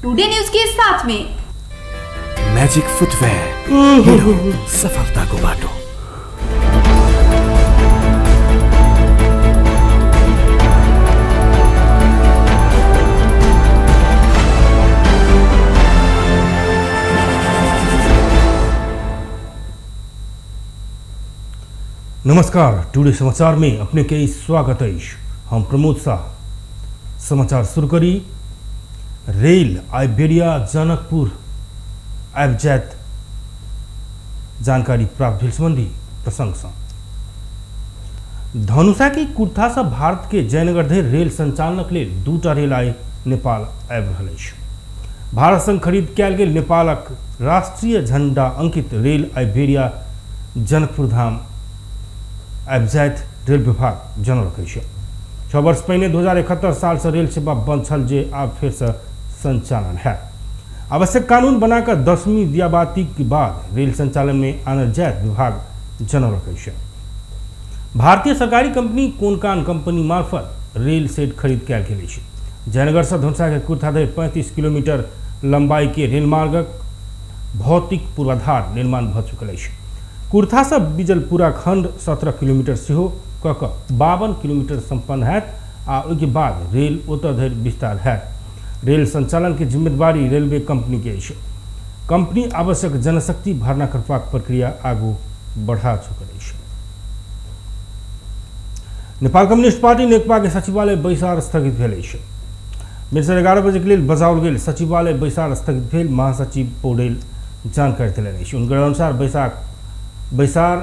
Today news के साथ में। म्याजिक फुटवेयर, सफलताको बाटो। नमस्कार, टुडे समाचार में अपने के स्वागत अछि। हम प्रमोद शाह। समाचार शुरू करी। रेल आइबेरिया जनकपुर आबि जायत, जानकारी प्राप्त भेल संबंधी प्रसंगसँ। धनुषा के कुर्था सँ भारत के जयनगर धरि रेल संचालनक लेल दूटा रेल आइ नेपाल आबि रहल अछि। भारत संग खरीद कयल गेल नेपालक राष्ट्रीय झंडा अंकित रेल आइबेरिया जनकपुर धाम आबि जायत, रेल विभाग जनौलक अछि। 6 वर्ष पहिने 2071 सालसँ रेल सेवा बंद छल, जे आब फेरसँ संचालन हैत। आवश्यक कानून बनाकर 10वीं दियाबाती के बाद रेल संचालन में आनल जायत, विभाग जनौलक अछि। भारतीय सरकारी कंपनी कोनकान कंपनी मार्फत रेल सेट खरीद कयल गेल अछि। जयनगरसँ धनुषा के कुर्था धरि 35 किलोमीटर लंबाई के रेल मार्गक भौतिक पूर्वाधार निर्माण भऽ चुकल अछि। कुर्थासँ बिजलपुरा खंड 17 किलोमीटर सेहो कऽ कऽ 52 किलोमीटर संपन्न हैत आ ओहिके बाद रेल ओतऽ धरि विस्तार हैत। रेल संचालन के जिम्मेदारी रेलवे कंपनी के अछि। कंपनी आवश्यक जनशक्ति भर्ना करबाक प्रक्रिया आगू बढ़ा चुकल अछि। नेपाल कम्युनिस्ट पार्टी नेकपा के सचिवालय बैसार स्थगित भेल अछि। भिनसर 11 बजे के लेल बजाओल गेल सचिवालय बैसार स्थगित भेल महासचिव पौडेल जानकारी देलनि अछि। हुनकर अनुसार बैसार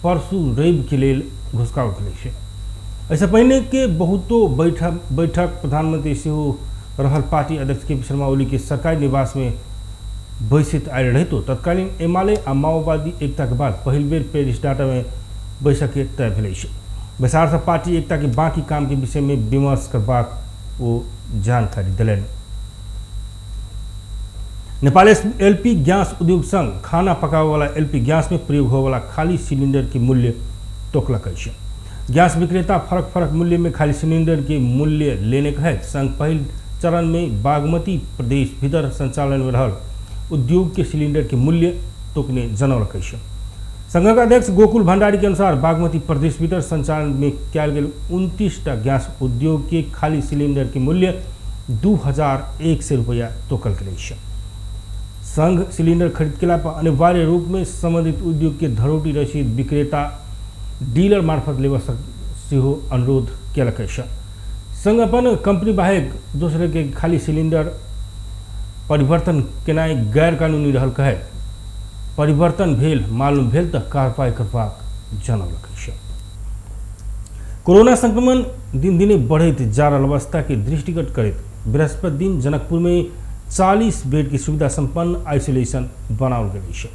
परसू रवि के लेल घुसकाओल गेल अछि। एहिसँ पहिने के बहुतो बैठक प्रधानमंत्री सेहो रहल पार्टी अध्यक्ष के पी शर्मा ओली के सरकारी निवास में बैसैत आयल रहितो तत्कालीन एमाले आ माओवादी एकता के बाद पहिल बेर पेरिस डाटा में बैसक के तय भेल अछि। बैसार से पार्टी एकता के बाकी काम के विषय में विमर्श करबाक ओ जानकारी देलनि। नेपाल एलपी गैस उद्योग संघ खाना पकाबय वाला एलपी गैस में प्रयोग होय वाला खाली सिलेंडर के मूल्य तोकलक अछि। गैस विक्रेता फरक फरक मूल्य में खाली सिलेंडर के मूल्य लेने कहैत संघ पहिल चरण में बागमती प्रदेश भीतर संचालन में रहल उद्योग के सिलेंडर के मूल्य तोकने जनौलक अछि। संघक अध्यक्ष गोकुल भंडारी के अनुसार बागमती प्रदेश भीतर संचालन में कयल गेल 29 टा गैस उद्योग के खाली सिलेंडर के मूल्य 2100 रुपया तोकल गेल अछि। संघ सिलेंडर खरीद केला पर अनिवार्य रूप में संबंधित उद्योग के धरोटी रसीद विक्रेता डीलर मार्फत लेबऽ सेहो अनुरोध केलक अछि। संघ अपन कंपनी बाहेक दोसर के खाली सिलेंडर परिवर्तन केनाइ गैर कानूनी रहल कहैत परिवर्तन भेल मालूम भेल तऽ कार्रवाई करबाक जनौलक अछि। कोरोना संक्रमण दिन दिने बढ़ैत जा रहल अवस्था के दृष्टिगत करैत बृहस्पति दिन जनकपुर में 40 बेड की सुविधा संपन्न आइसोलेशन बनाओल गेल अछि।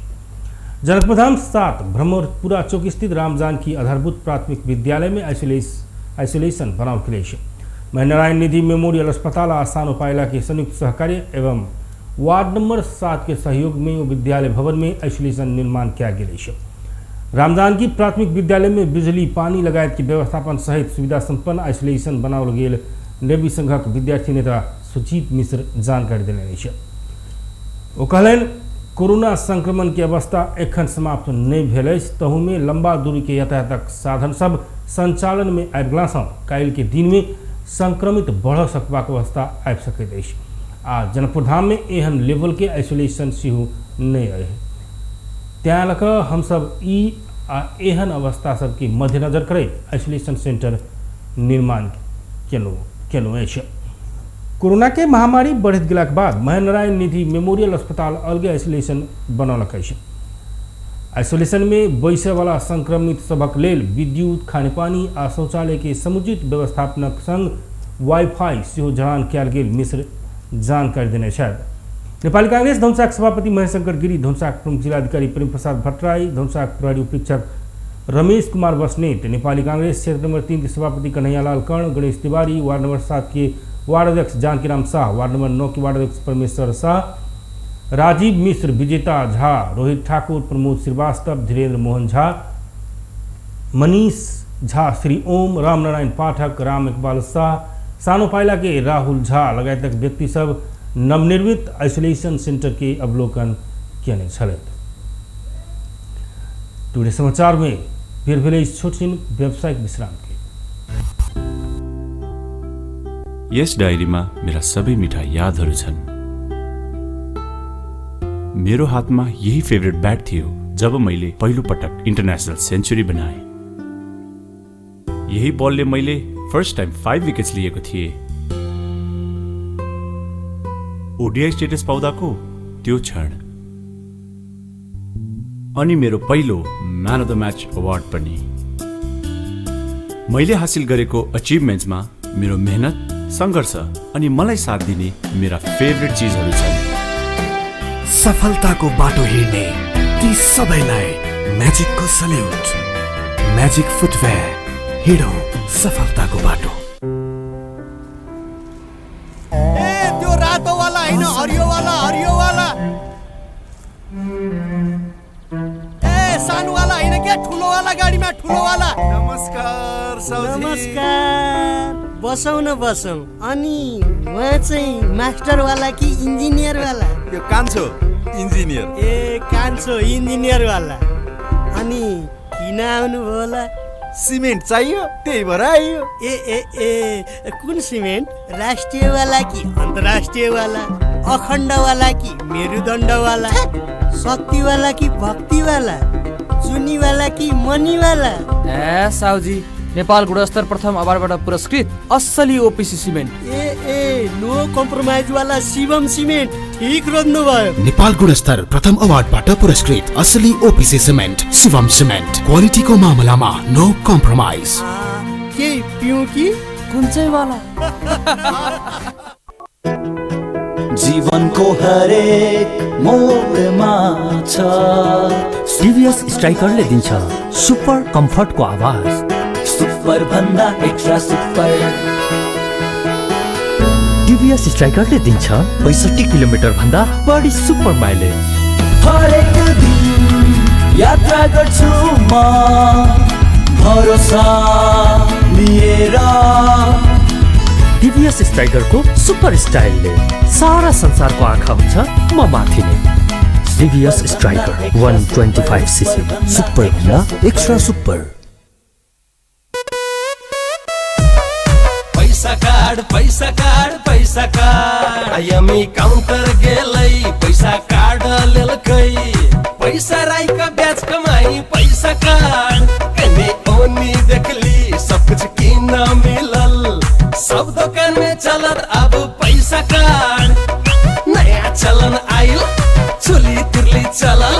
जनकपुर धाम 7 भ्रमरपुरा चौक स्थित राम जानकी आधारभूत प्राथमिक विद्यालय में आइसोलेशन बनाओल गेल अछि। नारायण निधि मेमोरियल अस्पताल आ सानो पायला के संयुक्त सहकार्य एवं वार्ड नंबर 7 के सहयोग में विद्यालय भवन में आइसोलेशन निर्माण कयल गेल अछि। रामजानकी प्राथमिक विद्यालय में बिजली पानी लगायत के व्यवस्थापन सहित सुविधा संपन्न आइसोलेशन बनाओल गेल नेवी संघक विद्यार्थी नेता सुजीत मिश्र जानकारी देलनि अछि। ओ कहलनि कोरोना संक्रमण के अवस्था एखन समाप्त नहि भेल अछि, तहू में लंबा दूरी के यातायातक साधन सब संचालन में आबि गेलासँ काल्हि के दिन में संक्रमित बढ़ सकबाक अवस्था आबि सकैत अछि आ जनकपुर धाम में एहन लेवल के आइसोलेशन सेहो नहि अछि। तैं लऽ कऽ हमसब ई आ एहन अवस्था सबके मद्देनजर करैत आइसोलेशन सेंटर निर्माण केलहुँ अछि। कोरोना के महामारी बढ़ैत गेलाक बाद महेंद्र नारायण निधि मेमोरियल अस्पताल अलगे आइसोलेशन बनौलक अछि। आइसोलेशन में बैसय वाला संक्रमित सभक लेल विद्युत, खानेपानी आ शौचालय के समुचित व्यवस्थापनक संग वाईफाई सेहो जड़ान कयल गेल मिश्र जानकारी देने छथि। नेपाली कांग्रेस धनुषाक सभापति महेशंकर गिरी, धनुषाक प्रमुख जिलाधिकारी प्रेम प्रसाद भट्टराई, धनुषाक प्रहरी उपरीक्षक रमेश कुमार बस्नेत, नेपाली कांग्रेस क्षेत्र नंबर 3 के सभापति कन्हैयालाल कर्ण, गणेश तिवारी, वार्ड नंबर 7 के वार्ड अध्यक्ष जानकीराम शाह, वार्ड नंबर 9 के वार्ड अध्यक्ष परमेश्वर शाह, राजीव मिश्र, विजेता झा, रोहित ठाकुर, प्रमोद श्रीवास्तव, धीरेन्द्र मोहन झा, मनीष झा, श्री ओम, रामनारायण पाठक, राम इकबाल शाह, सानो पाइला के राहुल झा लगायतक व्यक्ति सब नवनिर्मित आइसोलेशन सेंटर के अवलोकन केने छलथि। टुडे समाचार में फिर भेलै छोटछिन व्यावसायिक विश्राम के। यस डायरीमा मेरा सबै मिठा यादहरू छन्। मेरो हातमा यही फेभरेट ब्याट थियो जब मैले पहिलो पटक इन्टरनेसनल सेन्चुरी बनाएँ। यही बलले मैले फर्स्ट टाइम 5 विकेट्स लिएको थिएँ। ओडिआई स्टेटस पाउँदाको त्यो क्षण अनि मेरो पहिलो man of the match award पनि। मैले हासिल गरेको अचिभमेन्ट्समा मेरो मेहनत, सङ्घर्ष अनि मलाई साथ दिने मेरा फेभरेट चिजहरू छन्। सफलताको बाटो हिँड्ने ती सबैलाई म्याजिकको सल्युट। म्याजिक फुटवेयर, हिँडौँ सफलताको बाटो। ए त्यो रातो वाला हैन, हरियो वाला, हरियो वाला। ए सानो वाला हैन क्या, ठुलो वाला गाडीमा, ठुलो वाला। नमस्कार साउजी। नमस्कार, बसौँ न बसौँ। अनि उहाँ चाहिँ मास्टर वाला कि इन्जिनियर वाला? यो कान्छो इन्जिनियर। ए कान्छो इन्जिनियर वाला। अनि किन आउनुभयो होला? सिमेन्ट चाहियो, त्यही भएर आइयो। ए ए ए कुन सिमेन्ट? राष्ट्रिय वाला कि अन्तर्राष्ट्रिय वाला? अखण्ड वाला कि मेरुदण्ड वाला? शक्ति वाला कि भक्ति वाला? चुनी वाला कि मनी वाला? ए साउजी, नेपाल गुणस्तर प्रथम अवार्डबाट पुरस्कृत असली ओपिसी सिमेन्ट। ए ए नो कम्प्रोमाइज वाला शिवम सिमेन्ट, ठीक रोज्नु भयो। नेपाल गुणस्तर प्रथम अवार्डबाट पुरस्कृत असली ओपिसी सिमेन्ट, शिवम सिमेन्ट। क्वालिटीको मामलामा नो कम्प्रोमाइज। के पिउँ कि कुन चाहिँ वाला? जीवनको हरेक मोडमा छ टिभीएस स्ट्राइकरले दिन्छ सुपर कम्फर्टको आवाज, सुपर भन्दा एक्स्ट्रा सुपर। टिभीएस स्ट्राइकरले दिन्छ 65 किलोमिटर भन्दा बढी सुपर माइलेज। हरेक दिन यात्रा गर्छु म भरोसा लिएर। टिभीएस स्ट्राइकरको सुपर स्टाइलले सारा संसारको आँखा हुन्छ म माथि नै। टिभीएस स्ट्राइकर 125 सीसी, सुपर भन्दा एक्स्ट्रा सुपर। पैसा कार्ड, पैसा कार्ड, पैसा कार्ड। आइएमई काउंटर गेलै, पैसा कार्ड लेलकै। पैसा राई का ब्याज कमाई, पैसा कार्ड। कने ओनी देखली सब कुछ किन मिलल, सब दुकान में चलत अब पैसा कार्ड। नया चलन आइल, चुली तिरली चलल,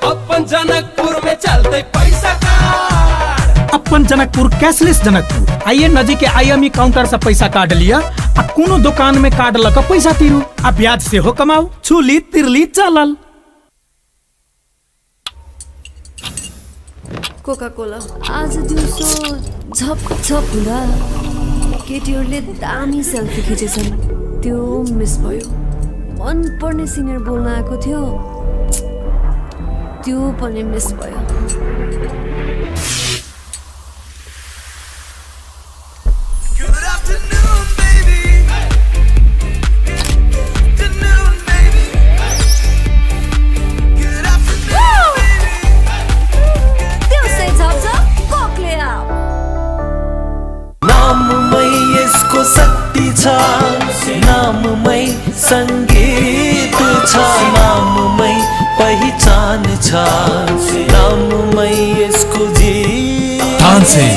अपन जनकपुर में चलते पैसा कार्ड। अपन जनकपुर कैशलेस जनकपुर। आइए नजीक के आईएमई काउंटर से पैसा कार्ड लिया आ कोनो दुकान में कार्ड लग पैसा तीरू आ ब्याज से हो कमाओ। चुली तिरली चलल। कोका कोला आज दिउँसो झप झप हुँदा केटीहरूले दामी सेल्फी खिचेछन्, त्यो मिस भयो। मनपर्ने सिनियर बोल्न आएको थियो, त्यो पनि मिस भयो। शक्ति छ, नाममै संगीत छ, नाममै पहिचान छ, नाममै यसको जीत। Tansen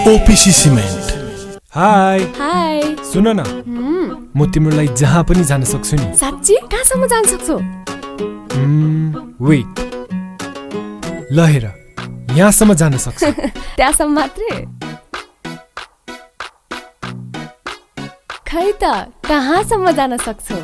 OPC cement. Hi hi, सुन न, म तिम्रो लागि जहाँ पनि जान सक्छु नि। साँच्ची? कहाँसम्म जान सक्छौ? वेट, ल हेर, यहाँसम्म जान सक्छु। त्यहाँसम्म मात्रै? खै त कहाँसम्म जान सक्छौ?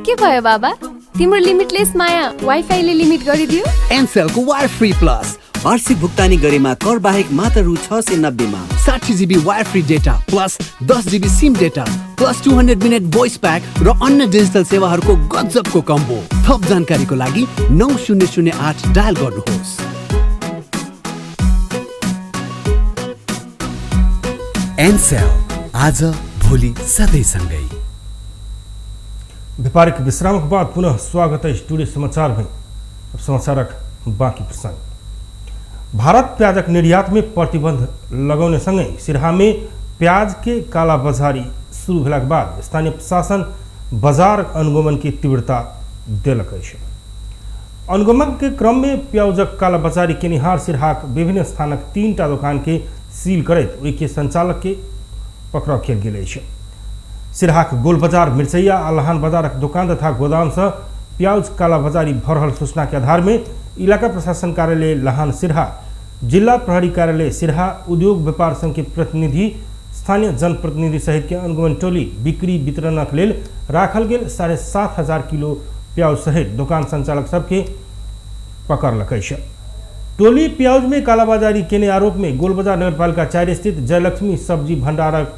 के भयो बाबा, तिम्रो लिमिटलेस माया वाइफाईले लिमिट गरिदियो? एनसेलको वायर फ्री प्लस वार्षिक भुक्तानी गरेमा कर बाहेक मात्र रु 690 मा 60 GB wire free data plus 10 GB SIM data plus 200 minute voice pack र अन्य डिजिटल सेवाहरूको गजबको कम्बो। थप जानकारीको लागि 9008 डायल गर्नुहोस्। एनसेल आज भोलि सधैँ सँगै। व्यापारिक विश्रामक बाद पुनः स्वागत अछि टुडे समाचारमे। अब समाचारक बाँकी प्रसंग। भारत प्याजक निर्यातमे प्रतिबंध लगौने सँगै सिरहामे प्याज के कालाबाजारी शुरू भेलाक बाद स्थानीय प्रशासन बाजार अनुगमन के तीव्रता देलक अछि। अनुगमन के क्रम में प्याजक कालाबाजारी केनिहार सिरहाक विभिन्न स्थानक 3टा दोकान के सील करैत ओहि के संचालक के पकड़ाव कयल गेल अछि। सिरहाक गोल बाजार, मिर्चैया आ लहान बाजारक दोकान तथा गोदाम से प्याज कालाबाजारी भऽ रहल सूचना के आधार में इलाका प्रशासन कार्यालय लहान सिरहा, जिला प्रहरी कार्यालय सिरहा, उद्योग व्यापार संघ के प्रतिनिधि, स्थानीय जनप्रतिनिधि सहित के अनुगमन टोली बिक्री वितरणक लेल राखल गेल 7,500 किलो प्याज सहित दोकान संचालक सबके पकड़लक अछि। टोली प्याज में कालाबाजारी केने आरोप में गोलबाजार नगरपालिका 4 स्थित जयलक्ष्मी सब्जी भंडारक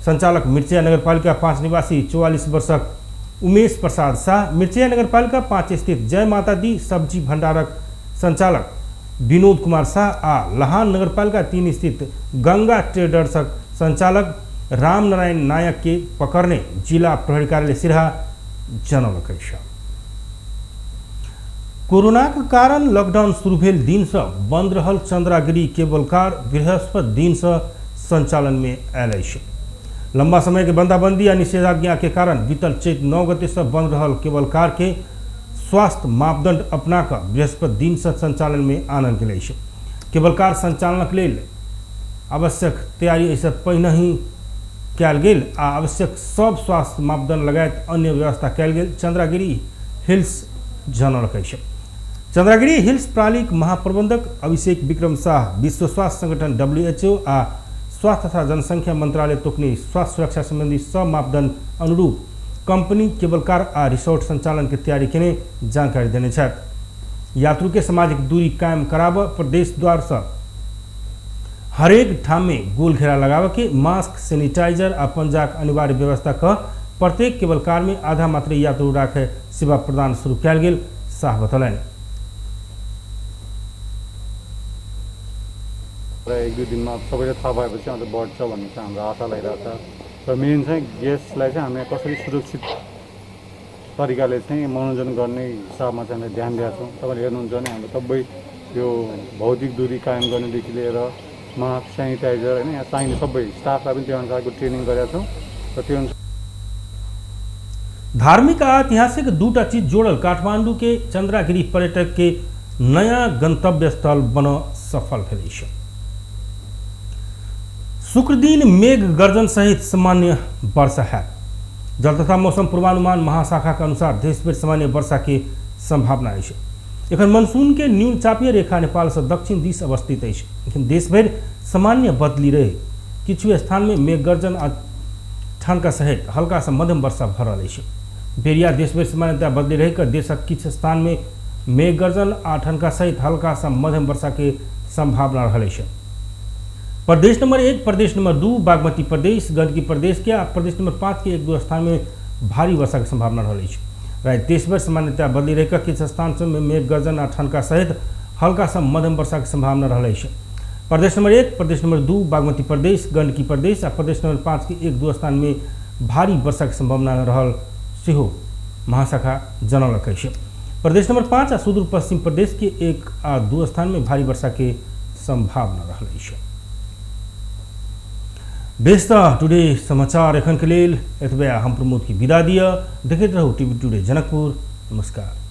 संचालक मिर्चैया नगरपालिका 5 निवासी 44 वर्षक उमेश प्रसाद शाह, मिर्चैया नगरपालिका 5 स्थित जय माता दी सब्जी भंडारक संचालक विनोद कुमार शाह आ लहान नगरपालिका 3 स्थित गंगा ट्रेडर्सक संचालक रामनारायण नायक के पकड़ने जिला प्रहरी कार्यालय सिरहा जनौलक अछि। कोरोनाक कारण लॉकडाउन शुरू भेल दिनसँ बंद रहल चंद्रागिरी केबल कार बृहस्पति दिनसँ संचालन में आयल अछि। लंबा समय के बंदाबंदी आ निषेधाज्ञा के कारण बीतल चैत 9 गते से बंद रहल केबल कार के स्वास्थ्य मापदंड अपनाकर बृहस्पति दिन से संचालन में आनल गेल अछि। केबल कार संचालनक लेल आवश्यक तैयारी एहिसँ पहिने ही कयल गेल आ आवश्यक सब स्वास्थ्य मापदंड लगायत अन्य व्यवस्था कयल गेल चंद्रागिरी हिल्स जनौलक अछि। चंद्रागिरी हिल्स प्रणालीक महाप्रबंधक अभिषेक विक्रम शाह विश्व स्वास्थ्य संगठन WHO आ स्वास्थ्य तथा जनसंख्या मंत्रालय तोकने स्वास्थ्य सुरक्षा संबंधी सब मापदंड अनुरूप कंपनी केबल कार आ रिसोर्ट संचालन के तैयारी केने जानकारी देने छथि। यात्रु के सामाजिक दूरी कायम कराबऽ, प्रवेश द्वार से हरेक ठाम में गोल घेरा लगाबऽ के, मास्क, सैनिटाइजर आ पंजाक अनिवार्य व्यवस्था क प्रत्येक केबल कार में आधा मात्र यात्रु राखे सेवा प्रदान शुरू कयल गेल शाह बतौलनि। र 1-2 दिनमा सबैले थाहा भएपछि अझ बढ्छ भन्ने चाहिँ हाम्रो आशा लागिरहेको छ। र मेन चाहिँ गेस्टलाई चाहिँ हामीले कसरी सुरक्षित तरिकाले चाहिँ मनोरञ्जन गर्ने हिसाबमा चाहिँ हामीले ध्यान दिएका छौँ। तपाईँले हेर्नुहुन्छ भने हाम्रो सबै यो भौतिक दूरी कायम गर्नेदेखि लिएर मास्क, सेनिटाइजर होइन, यहाँ चाहिने सबै स्टाफलाई पनि त्यो अनुसारको ट्रेनिङ गरेका छौँ र त्यो अनुसार धार्मिक आ ऐतिहासिक दूटा चीज जोड़ल काठमांडू के चंद्रागिरी पर्यटक के नया गंतव्य स्थल बन सफल भेल अछि। शुक्र दिन मेघ गर्जन सहित सामान्य वर्षा है। जल तथा मौसम पूर्वानुमान महाशाखा के अनुसार देशभर सामान्य वर्षा के संभावना अछि। एखन मानसून के न्यून चापीय रेखा नेपाल से दक्षिण दिस अवस्थित अछि। एखन देशभर सामान्य बदली रहे किछु स्थान में मेघ गर्जन आ ठनका सहित हल्का से मध्यम वर्षा भऽ रहल अछि। बेरिया देशभर सामान्यतया बदली रहि कऽ देशक किछु स्थान में मेघ गर्जन आ ठनका सहित हल्का से मध्यम वर्षा के संभावना रहल अछि। प्रदेश नंबर 1, प्रदेश नंबर 2, बागमती प्रदेश, गंडकी प्रदेश के आ प्रदेश नंबर 5 के 1-2 स्थान में भारी वर्षा के संभावना रहल अछि। राति देशभर सामान्यतया बदली रहि कऽ किछु स्थान सब में मेघ गर्जन आ ठनका सहित हल्का से मध्यम वर्षा के संभावना रहल अछि। प्रदेश नंबर 1, प्रदेश नंबर 2, बागमती प्रदेश, गंडकी प्रदेश आ प्रदेश नंबर 5 के 1-2 स्थान में भारी वर्षा के संभावना रहल सेहो महाशाखा जनौलक अछि। प्रदेश नंबर 5 आ सुदूर पश्चिम प्रदेश के 1 आ 2 स्थान में भारी वर्षा के संभावना रहल अछि। बेस त टुडे समाचार एखन के लेल एतबे। हम प्रमोद की विदा दिअ। देखैत रहू टीवी टुडे जनकपुर। नमस्कार।